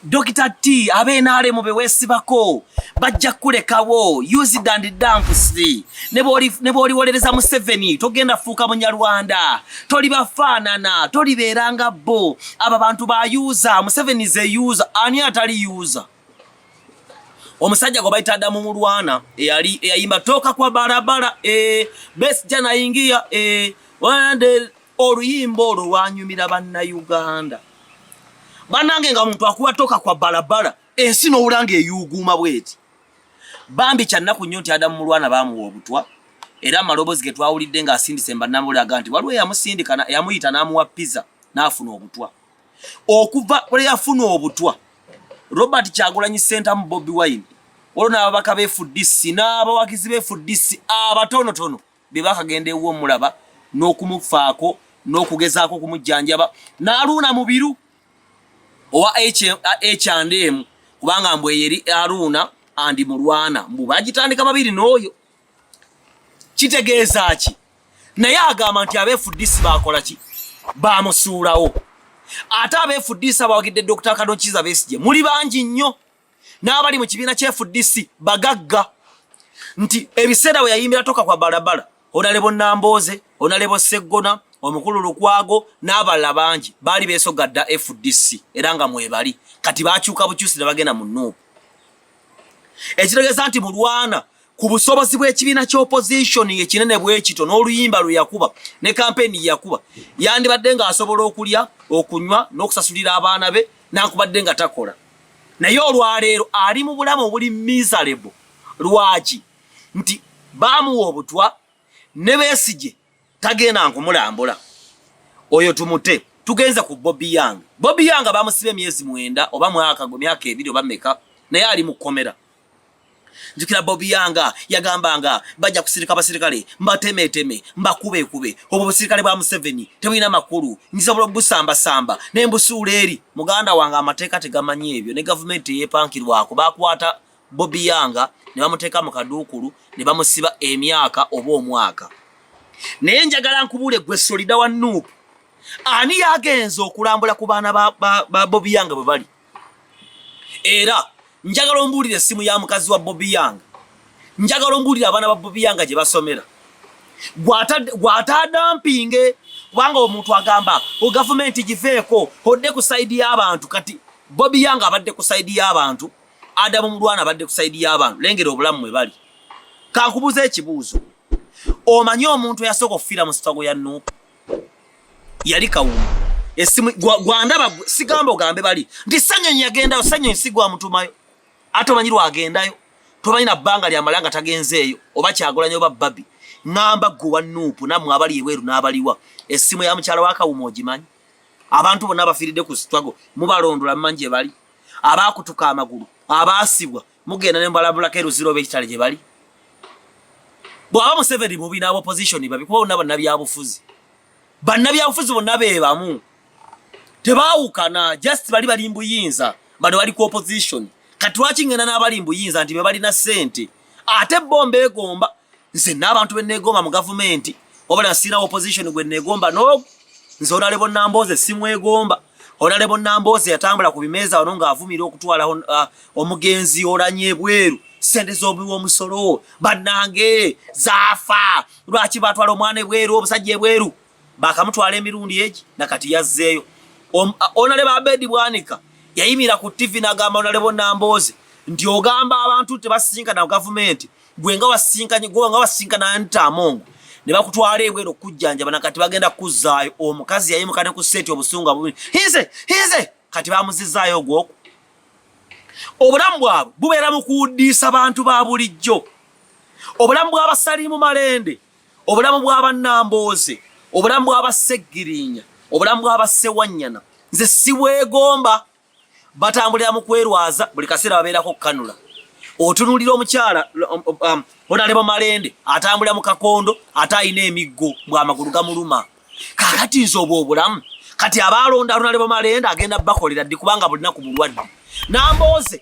Dokita T ab'NRM be weesibako bajja kukulekawo used and dumped ne bw'oliwolereza Museveni togenda fuuka munyarwanda tolibafaanana tolibeera nga bo abo bantu ba user Museveni ze user ani atali user omusajja gwe bayita Adamu Mulwana eyali eyayimba toka kwa barabara e, Besigye naingia e, oluyimba olwo lwanyumira bannayuganda bannange nga muntu akuba toka kwa balabala ensi n'owula nga eyuuguuma bweti bambi kyannaku nnyo nti Adamu Mulwana baamuwa obutwa era amaloboozi ge twawulidde ng'asindise mbannamulaga nti waliwo eyamusindika eyamuyita n'amuwa pizza n'afuna obutwa okuva lwe yafuna obutwa Robert Kyagulanyi Ssentamu Bobi Wine olwo n'ababaka ba FDC n'abawagizi ba FDC abatonotono be bakagenda ewuwe omulaba n'okumufaako n'okugezaako okumujjanjaba n'aluuna mubiru owa H&M kubanga mbu eyeri aluuna andi mulwana mbu bagitandika babiri n'oyo kitegeeza ki naye agamba nti aba FDC bakola ki bamusuulawo ate aba FDC abawagidde Dr. Kano Kiza Besigye muli bangi nnyo n'abali mu kibiina kya FDC bagagga nti ebiseera we yayimbira toka kwa balabala Honorable Nambooze, Honorable Sseggona, omukulu Lukwago n'abalala bangi baali beesoga dda FDC era nga mwebali kati bakyuka bukyusi ne bagenda mu NUP ekitegeeza nti mulwana ku busobozi bw'ekibiina ky'opposition ekinene bwekito n'oluyimba lwe yakuba ne kampeyini yakuba yandibadde ng'asobola okulya okunywa n'okusasulira abaana be nankubadde nga takola naye olwaleero ali mu bulamu obuli miserable lwaki nti baamuwa obutwa ne Besigye tagenda nkumulambula oyo tumute tugenze ku Bobi Young Bobi Young bamusiba emyezi 9 oba mwaka gwe myaka 2 oba meka naye ali mu kkomera njukira Bobi Young yagambanga bajja kusirika abasirikale mbatemeteme mbakubekube obwo busirikale bwa Museveni tebulina makulu nsobola obusambasamba ne mbusuula eri muganda wange amateeka tegamanyi ebyo ne gavumenti eyepankirwako bakwata Bobi Young ne bamuteeka mu kaduukulu ne bamusiba emyaka oba omwaka naye njagala nkubuule gwe solida wa NUP ani yagenze okulambula ku baana ba, ba, ba Bobi Young bwe bali era njagala ombuulire essimu ya mukazi wa Bobi Young njagala ombuulire abaana ba Bobi Young gye basomera gw'ataadampinge kubanga omuntu agamba gavumenti giveeko odde ku sayidi y'abantu kati Bobi Young abadde ku sayidi y'abantu Adamu Mulwana abadde ku sayidi y'abantu lengera obulamu mwe bali kankubuuza ekibuuzo omanyi omuntu eyasooka okufiira mu sitwago ya NUP yali Kawuma esimu gwandaba sigamba ogambe bali nti Ssenyonyi yagendayo Ssenyonyi si gwamutumayo ate omanyi lwagendayo tomanyi na bbanga lyamala nga tagenzeeyo oba Kyagulanyi oba Babi ŋŋamba gwe wa NUP nammwe abali ebweru n'abaliwa essimu ya mukyala wa Kawuma ogimanyi abantu bonna abafiiridde ku struggle mubalondola mumanyi gye bali abaakutuka amagulu abaasibwa mugenda ne mubalabulako eruzira oba ekitale gye bali bw'aba Museveni mubi n'aba opposition babi kuba bonna bannabyabufuzi bannabyabufuzi bonna be bamu tebaawukana just bali bali mbuyinza bano bali ku opposition kati lwaki ngenda n'abali mbuyinza nti be balina ssente ate bo mbeegomba nze n'abantu be neegomba mu gavumenti wabula sirina opposition gwe neegomba n'ogu nze Honorable Nambooze simwegomba Honorable Nambooze yatambula ku bimeeza wano ng'avumira okutwala omugenzi olanye ebweru ssente z'omuwi w'omusolo bannange zaafa lwaki batwala omwana ebweru omusajja ebweru bakamutwala emirundi egi nakati yazzeeyo Honorable Abedi Bwanika yayimira ku TV n'agamba Honorable Nambooze nti ogamba abantu tebasisinkana gavumenti gwe nga wasinkanye gwe nga wasinkana Anita Among ne bakutwala ebweru okujjanjaba nakati bagenda kuzzaayo omukazi yayimuka ne ku seeti obusungu bubiri hinze hinze kati bamuzizaayo ogwoku obulamu bwabwe bubeera mu kuwuddiisa bantu ba bulijjo obulamu bw'abasalimu Malende obulamu bw'abannambooze obulamu bw'abaseggirinya obulamu bw'abasewanyana nze siweegomba batambulira mu kwerwaza buli kaseera babeerako kukanula otunuulira omukyala Honorable Malende atambulira mu kakondo ate alina emiggo bw'amagulu gamuluma kakati nze obwo obulamu kati abaalonda Honorable Malende agenda bakolera ddi kubanga bulinaku bulwadde Nambooze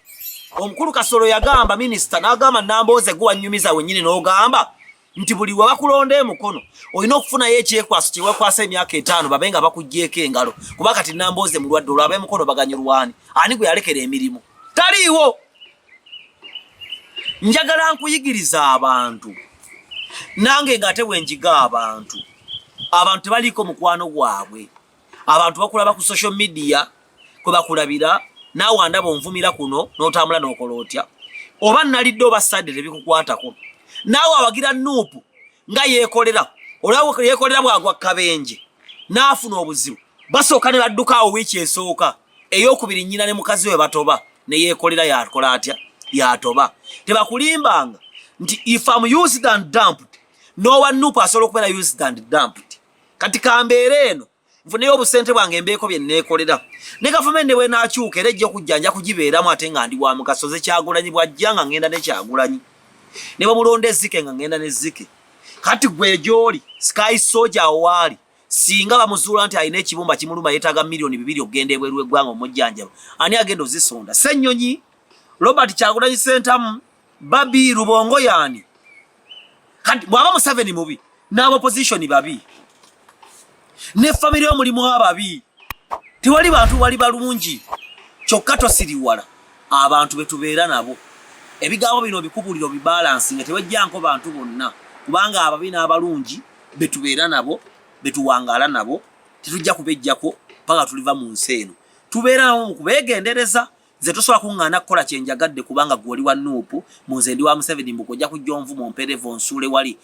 omukulu Kasolo yagamba minisita n'agamba Nambooze gwe wanyumiza wennyini n'ogamba Nti buli we bakulonda emukono olina okufunayo ekyekwaso kyewekwasa emyaka etaano babe nga bakugyeko engalo, kuba kati Nambooze mulwadde, olwo ab'emukono baganyulwani? Ani gwe yalekera emirimu? Taliiwo. Njagala nkuyigiriza abantu, nange ng'ate bwe njiga abantu. Abantu tebaliiko mukwano gwabwe. Abantu bakulaba ku social media, kwe bakulabira, naawe andaba onvumira kuno n'otambula n'okola otya, oba nalidde oba sadde, tebikukwatako. Naawe awagira NUP nga yeekolera, olaba yeekolera bwagwa kabenje n'afuna obuzibu, basooka ne badduka awo wiiki esooka, eyokubiri nnyina ne mukazi we batoba, ne yeekolera yakola atya? Yatoba. Tebakulimbanga nti if am used and dumped, n'owa NUP asobola okubeera used and dumped. Kati kambeere eno nfuneyo obusente bwange, mbeeko bye neekolera, ne gavumenti ne bwenaakyuka era ejja kujja, nja kugibeeramu ate nga ndi wa mugaso. Ze Kyagulanyi bw'ajja nga ngenda ne Kyagulanyi, ne bamulonda ezzike nga ngenda ne zzike. Kati gwe gy'oli sky soja awo waali, singa bamuzuula nti alina ekibumba kimuluma, yeetaaga miliyoni 2 okugenda ebweru w'eggwanga omujjanjaba, ani agenda ozisonda? Ssennyonyi, Robert Kyagulanyi Sentamu, Babi Rubongo yaani? Kati bw'aba Museveni mubi, n'abopposition babi, ne famire omulimu ababi, tewali bantu bali balungi. Kyokka tosiriwala abantu betubeera nabo. Ebigambo bino obikubulira, obibalansi nga tewejjanko bantu bonna, kubanga ababi n'abalungi betubeera nabo, betuwangaala nabo, tetujja kubejjako paka tuliva mu nsi eno. Tubeera nabo mu kubeegendereza. Nze tosobola kuŋŋaana kukola kyenjagadde kubanga gwe oli wa NUP, mu nze ndi wa Museveni, mbuka ojja kujja onvuma, omperevu, onsuule wali.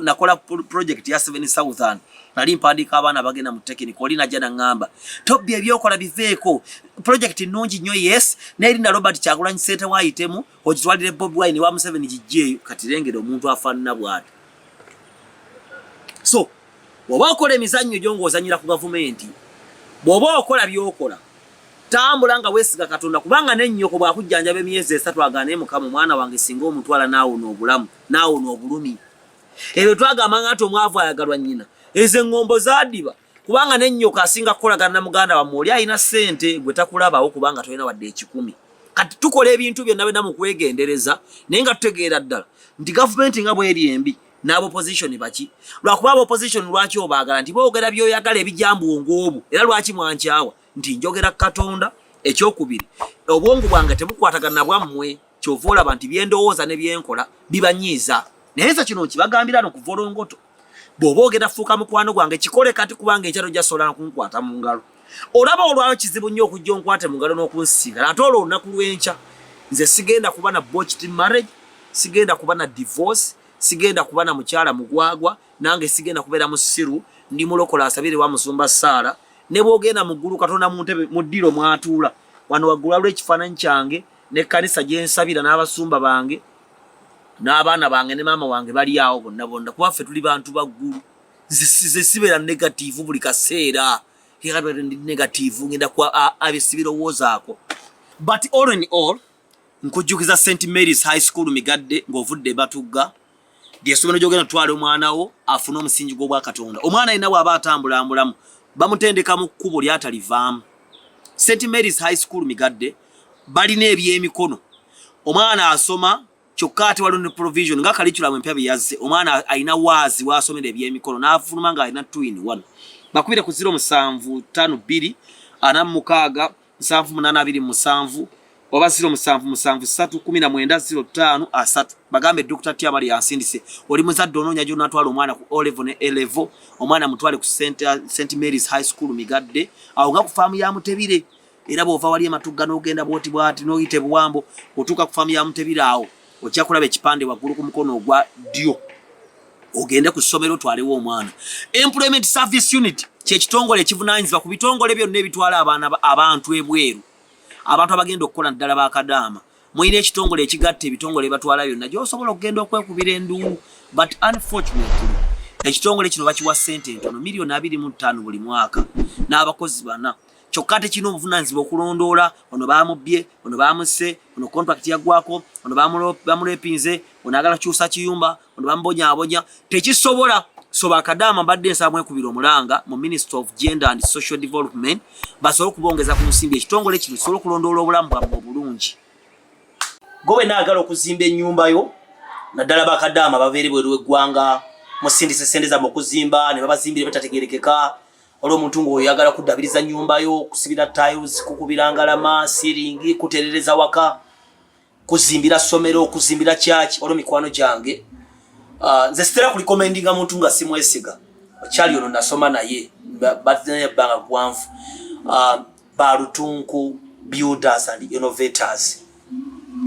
Nakola project ya 7000, nali mpandiika abaana abagenda mu technical, oli najja naŋŋamba, "Tobbi, ebyokola biveeko, project nnungi nnyo, yes, naye erinda Robert Kyagulanyi Ssentamu ayitemu ogitwalire Bobi Wine wa Museveni gijjeeyo." Kati lengera omuntu afaanana bw'ati. So bw'oba okola emizannyo gyo ng'ozanyira ku gavumenti, bw'oba okola by'okola, tambula nga weesiga Katonda, kubanga n'ennyoko bw'akujjanjaba emyezi 3 agaane, "Mukama, omwana wange singa omutwala n'awona obulamu, n'awona obulumi." Ebyo twagambanga nti omwavu ayagalwa nnyina, ezo eŋŋombo zaadiba, kubanga n'ennyoko asinga kukolagana na muganda wammwe oli alina ssente, gwe takulabawo kubanga tolina wadde 100. Kati tukola ebintu byonna byonna mu kwegendereza, naye nga tutegeera ddala nti gavumenti nga bweri embi, n'abopposition baki. Lwakuba abopposition lwaki obaagala? Nti boogera byoyagala ebijambu obwo. Era lwaki mwankyawa? Nti njogera Katonda. Ekyokubiri, obwongo bwange tebukwatagana na bwammwe, kyova olaba nti byendowooza ne byenkola bibanyiiza. Naye nze kino nkibagambira no kuva olongoto, bw'oba ogenda fuuka mukwano gwange, kikole kati, kubanga enkya tojja sobola kunkwata mu ngalo. Olaba olwayo kizibu nnyo okujja onkwate mu ngalo n'okunsinkana, ate olwo olunaku lw'enkya nze sigenda kuba na botched marriage, sigenda kuba na divorce, sigenda kuba na mukyala mugwagwa, nange sigenda kubeera musiru. Ndi mulokola asabire wa musumba Saala. Ne bwogenda mu ggulu, Katonda mu ntebe mu ddiro mwatuula wano waggulu waliwo ekifaananyi kyange n'ekkanisa gye nsabira n'abasumba bange n'abaana bange ne maama wange bali awo bonna bonna, kuba ffe tuli bantu baggulu. Nze sibeera negative buli kaseera, ndi negative ngenda abesibirowoozaako. But all in all, nkujjukiza St Mary's High School Migadde, ng'ovudde Batugga, lyessomero gyogenda tutwala omwana wo afune omusingi gw'obwakatonda. Omwana yenna bw'aba atambulambulamu, bamutendeka mu kkubo lyatalivaamu. St Mary's High School Migadde balina ebyemikono, omwana asoma, kyokka ate waliwo ne provision nga curriculum empya bye yazze, omwana alina waazi wasomera ebyemikono n'afuluma ng'alina two in one. Bakubire ku 0752 46 78 27 oba 0773 19 05 30. Bagambe Dr. Tiamali yansindise. Oli muzadde onoonya gy'onaatwala omwana ku O level ne A level, omwana mutwale ku St Mary's High School Migadde, awo nga ku faamu ya Mutebire. Era bw'ova wali ematugga n'ogenda bwoti bwati n'oyita ebuwambo, otuuka ku faamu ya Mutebire, awo ojja kulaba ekipande waggulu ku mukono ogwa ddyo, ogende ku ssomero otwalewo omwana. Employment Service Unit kyekitongole ekivunaanyizibwa ku bitongole byonna ebitwala abaana abantu ebweru, abantu abagenda okukola, naddala bakadaama. Mulina ekitongole ekigatta ebitongole ebatwala byonna gyosobola okugenda okwekubira enduulu. But unfortunately, ekitongole kino bakiwa ssente ntono, miliyoni 25 buli mwaka n'abakozi bana. Kyokka ate kirina obuvunaanyizibwa okulondoola ono bamubbye, ono bamusse, ono contract yaggwako, ono bamurepinze, ono agala kukyusa kiyumba, ono bamubonyaabonya. Tekisobola. So bakadaama, mbadde nsaba mwekubira omulanga mu Minister of Gender and Social Development, basobole okubongeza ku nsimbi, ekitongole kino kisobole okulondoola obulamu bwammwe obulungi. Gwe naagala okuzimba ennyumba yo, Naddala bakadaama babeere bweru w'eggwanga, musindise sente zammwe okuzimba ne babazimbire batategerekeka. Olwo omuntu ng'oyagala kuddabiriza nnyumba yo, kusibira tiles, kukubira ngalama, siringi, kuterereza waka, kuzimbira ssomero, kuzimbira kyaki. Olwo mikwano gyange, nze sitera kurecommendinga muntu nga simwesiga. Okyali ono nasoma naye bainaye ebbanga gwanvu. Balutunku Builders and Innovators,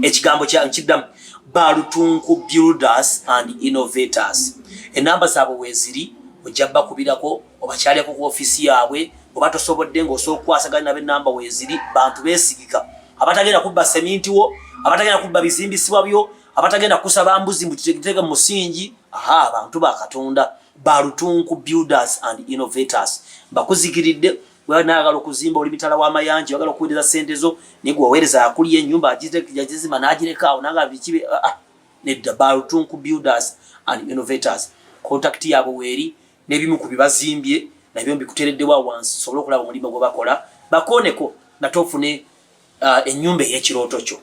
ekigambo kya nkiddamu, Balutunku Builders and Innovators. Enamba zaabwe weeziri, ojja bakubirako obakyaleko ku ofiisi yaabwe, oba tosobodde ng'osobola okukwasaganya nabo, enamba weeziri. Bantu beesigika, abatagenda kubba seminti wo, abatagenda kubba bizimbisibwa byo, abatagenda kusaba mbuzi mbututegetege mu musingi. Aha, abantu ba Katonda, Balutunku Builders and Innovators, bakuzikiridde. Nayagala okuzimba, oli mitala w'amayanja, oyagala okuweereza sente zo, naye gwe waweereza akulya ennyumba agizimba n'agireka awo nanga bikibe. Ah, ah, nedda. Balutunku Builders and Innovators, contact yaabwe weeri, n'ebimu ku bibazimbye nabyo mbikuteereddewa wansi, sobole okulaba omulimu gwe bakola. Bakooneko nate ofune ennyumba ey'ekirooto kyo.